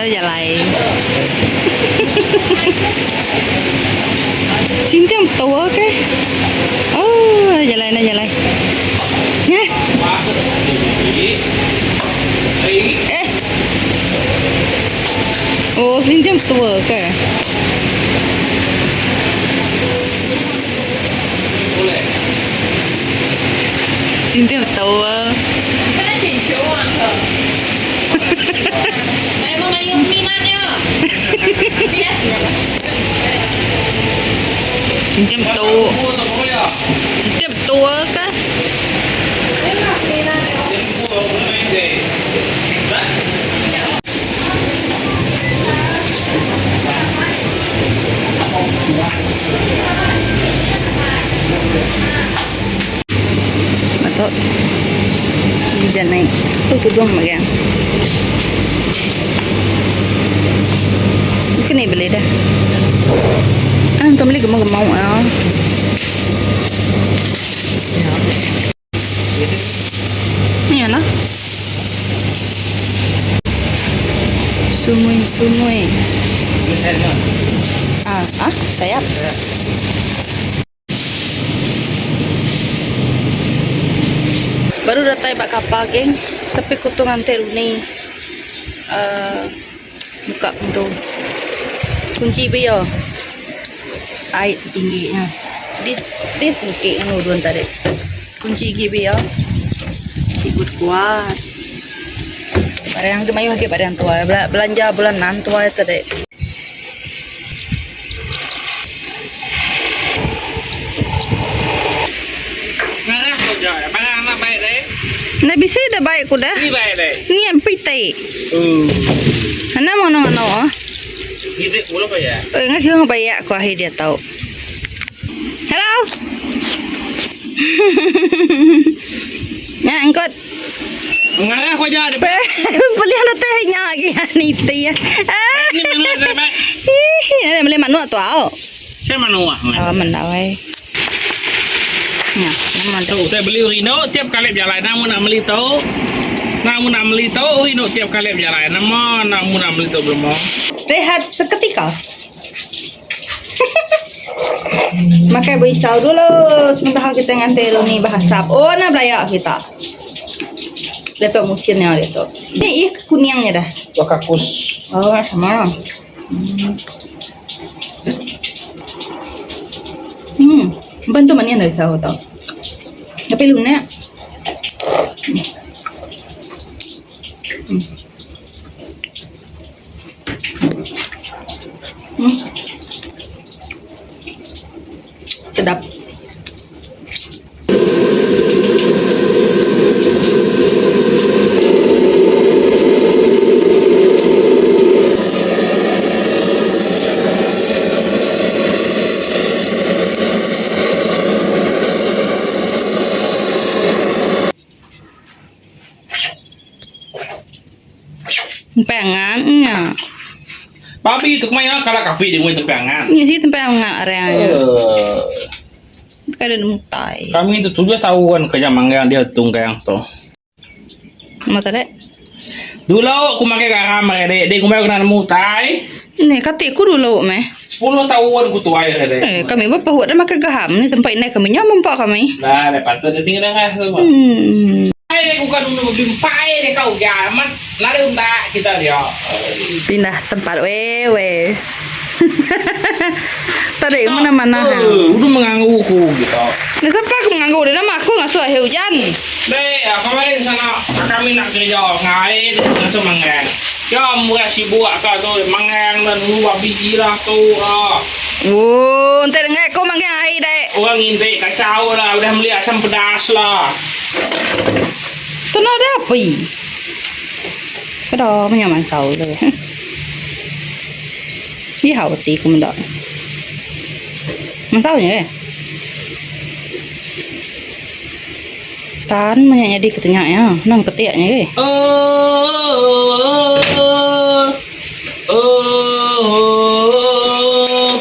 Enda jalai. Sinting betul ke? Oh, jalai enda jalai. Neh. Eh. Oh, sinting betul ke? Sinting betul. Macam tu. Macam betul ke? Betul. Janai. Tu tudung magang. Kena beli dah. Ah, tu beli gemau-gemau ah. Ni lah. Sumui-sumui. Ah, ah, sayap. Baru datai ba kapal geng tapi ku tu nganti Runi uhh muka pintu. Kunchi beyo ai tinggi nya. Dis dis niki ngudun tadi. Kunchi agi beyo sibut kuat. Barang agi mayuh agi barang tuai belanja bulanan tuai tadi. Ngarah tu ja barang anak baik deh. Enda bisi da baik ku dah. Ni baik deh. Ni empi ti. Uh. Ana mono ano ah. Ngidek pula ba ya. Eh ngasuh bayak ku ahi dia tau. Hello. Nya angkut. Ngarah ku aja. Boleh ada teh nya lagi ni ti ya. Ni manuk deh baik. Ih, boleh manuk tu au. Saya manuk ah. Oh, mendawai. Nya, nama Tu saya beli urino tiap kali berjalan namu nak beli tu. Namu nak beli tu urino tiap kali berjalan. Nama namu nak beli tu belum. Rehat seketika. Makai berisau dulu sementara kita nganti ni bahasap. Oh, nak belayak kita. Letak musinnya dia tu. Ni ih kuningnya dah. Buah kakus. Oh, sama. Hmm. Bantu mana dah risau tau. Tapi lunak. Hmm. Hmm. Sedap. Empangan nya. Babi tu kemaya kala kapi dia ngui tempangan. Nya si tempangan area nya. Eh. Kada nemu tai. Kami tu tujuh tahun kerja manggang dia tunggang tu. Nama tadi? Dulu aku makai garam dek, dek kumai kena nemu tai. Ni kati ku dulu meh. 10 tahun ku tuai dek. Eh, kami berapa huat dah makan gaham ni tempat ini kami nyaman pak kami. Nah, dek patut dia tinggal dah semua. Hmm. Ai ku kan nunggu bimpai dek kau gaman. Nada unta kita dia. Pindah tempat weh weh. Tadi mana-mana. Eh, udah mengganggu ku gitu. Ni siapa aku mengganggu dia nama aku ngasuh air hujan. Dek, kemarin sana kami nak kerja ngai ngasuh manggang. Ya murah sibuk kau tu manggang dan lu babi lah tu ah. Oh, entar dengar aku manggang air dek. Orang ngintip kacau lah, udah beli asam pedas lah. Tu nak ada apa? Kada menyaman kau tu. Ni hao ti ku mendak. Masau nya ke? Tan banyak jadi ketenya ya. Nang ketiaknya ke? Oh, oh, oh,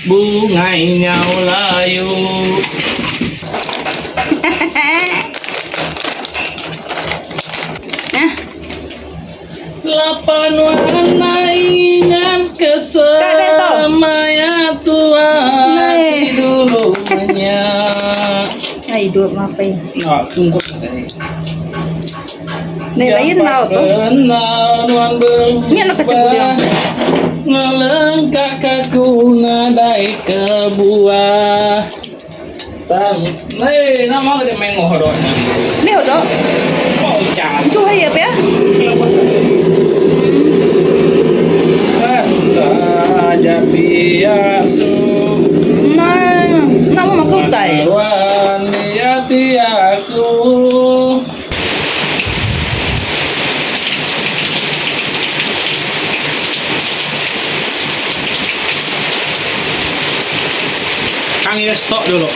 bungai nyau layu. Nah. Lapa nuan enda ingat ke semaya tua ti dulu menya. Ai hidup mapai. Nah, tunggu tadi. Ni lain lau tu. Ni anak kecil budiang. Ngelengkak aku nadai kebuah. Tang, eh, nama dia main ngoh dok ni. Ni hodok. Oh, ikan. Itu hai apa ya? Nah, nama makan utai. Kang ya stop dulu.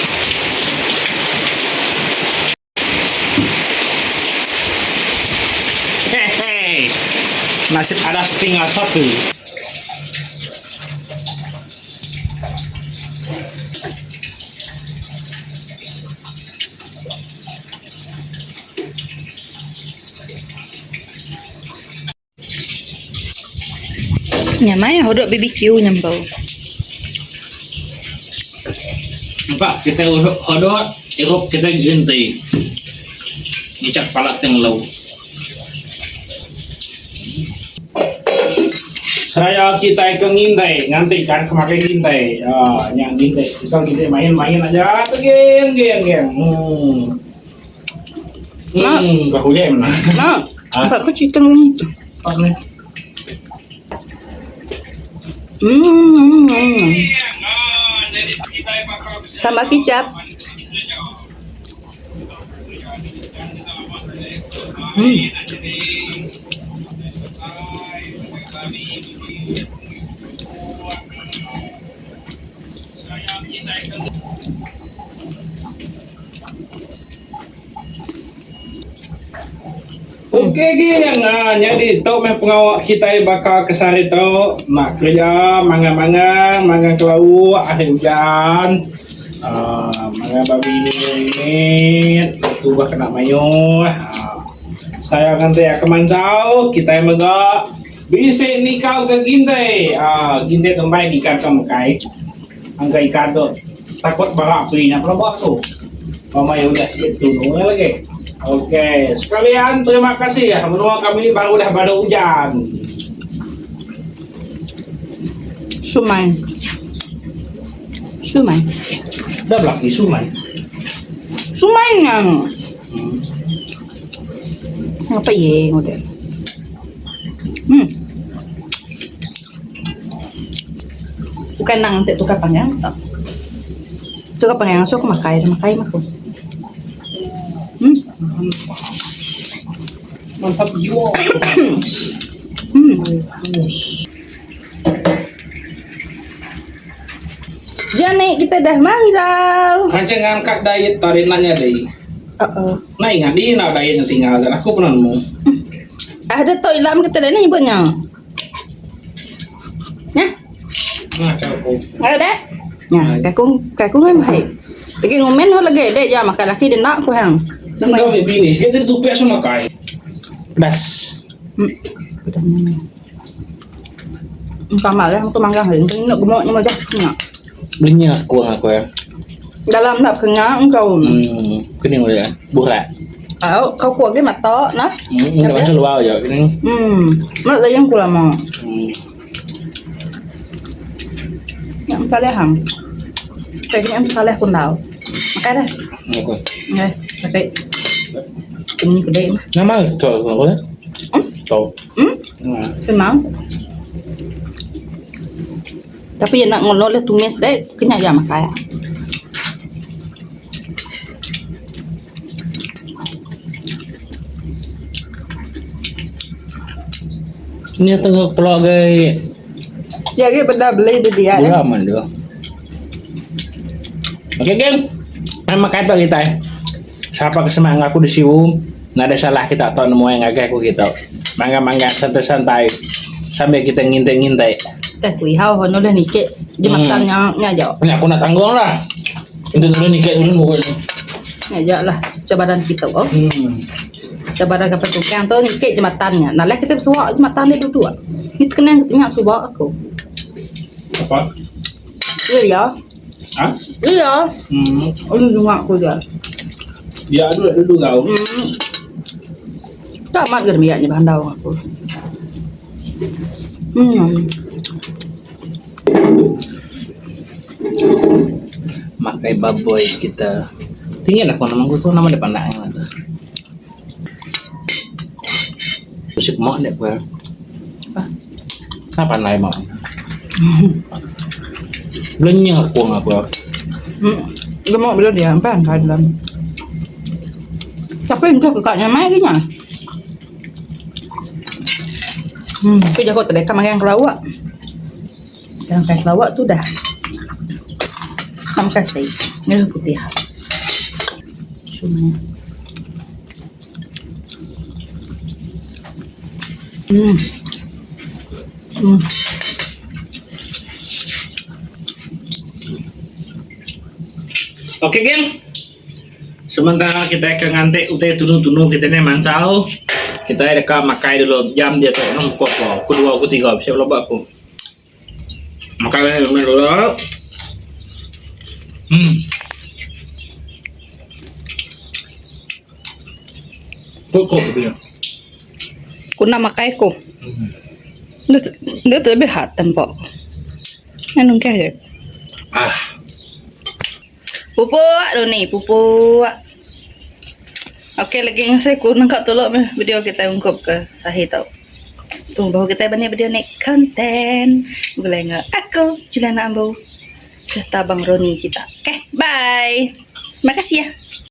Hehe. Nasib ada tinggal satu. Nya mai hodok BBQ nyambau. Nampak kita hodok irup kita green tea. Ngicak palak tenggelau. Seraya kita ke ngintai, nganti kan kemakai ngintai. Ah, yang ngintai. Kita ngintai main-main aja. Geng, geng, geng. Hmm. Hmm, kau hujan mana? Nah, Ah. apa aku cerita ni? Apa ni? Hmm. Tambah kicap. Hmm. Okey geng, ha, jadi tu meh pengawak kita bakal ke sehari tu nak kerja mangang-mangang, mangang ke lauk akhir hujan. Ha, mangang babi ni tu bah kena mayuh. Ha, saya akan tanya ke mansau, kita mega bisi nikau ke gintai. Ha, gintai tu mai ikan ke mekai. Angka ikan tu takut bara api nya pelabak tu. Mama yang udah sikit tunu lagi. Okey, sekalian terima kasih ya. Menua kami baru dah pada hujan. Sumai. Sumai. Dah belaki sumai. Sumai ngang. Siapa ye udah. Bukan nang te tukar panggang tak. Tukar panggang so aku makai, makai aku. Mantap jiwa. Jani kita dah manjau. Rancangan kak diet tadi nanya deh. Uh-oh. Nah ingat dia nak diet yang tinggal dan aku pernah nemu. Ada tok ilam kita dah ni nyebutnya. Nya. Nah, kau. Ada. Nya, kakung kakung kan baik. Lagi ngomen ho lagi dek ja makan laki dia nak ku hang. Kau ni bini, kita tupek semua kai. Pedas. Pedasnya. Kamal lah, aku manggang hari. Nak gemuk ni macam nak. Belinya kurang aku ya. Dalam nak kenyang kau. Kena boleh. Burak. Kau kau kuat ke mata nah. Ini macam luar je ini. Mak layang ku lama. Yang saleh hang. Kayaknya yang saleh pun tahu. Makan dah. Aku. Nggak, tapi ini gede mah. Nama tu aku ni. Tahu. Memang. Tapi yang nak ngolok le tumis deh, kenyang je makan. Ni tengah keluarga. Ya, ke benda beli dia dia. Murah man dia. Okey geng. Memang kata kita. Siapa kesemangat aku di siwu, nggak ada salah kita tahu nemu yang ngagai aku kita. Mangga-mangga santai-santai sambil kita ngintai-ngintai. Tak kui hau hono dah nikit. Dia makan nya nya jauh. Ni aku nak tanggung lah. Itu dulu nikit dulu pokoknya. Nya jauh lah. Coba dan kita oh. Daripada kapal tukang tu niki jematan nya. Nalai kita besuak jematan dia duduk. Ni terkenang nya suba aku. Apa? Iya. Ha? Iya. Ulu junga aku dia. Dia duduk dulu kau. Tak amat ke demiak nya bandau aku. Makai baboi kita. Tinggi lah aku nama aku tu nama dia pandak lah tu. Musik mak dia apa? Kenapa pandai mak? Belenya aku dengan aku. Gemuk bila dia sampai angkat dalam. Tapi untuk kakak nyamai ke nya? Tapi jaku tadi kan makan kelawak. Yang makan kelawak tu dah. Tak makan sekali. Merah putih. Cuma. Okey geng. Sementara kita ke nganti utai tunu-tunu kita ni mansau, kita deka makai dulu jam dia tu nang pukul apa? Pukul dua pukul tiga bisi belaba aku. Makai dulu. Cukup dia. Ku enda makai ku. Enda tu lebih hat tempa. Anu engkah je. Ah. Pupuk tu ni, pupuk. Okey lagi ngasai ku nangka tulok meh video kitai ungkup ke sahi tu. Tu baru kitai bani video ni content. Begulai enggau aku Juliana Ambu serta Abang Roni kita. Okey, bye. Terima kasih ya.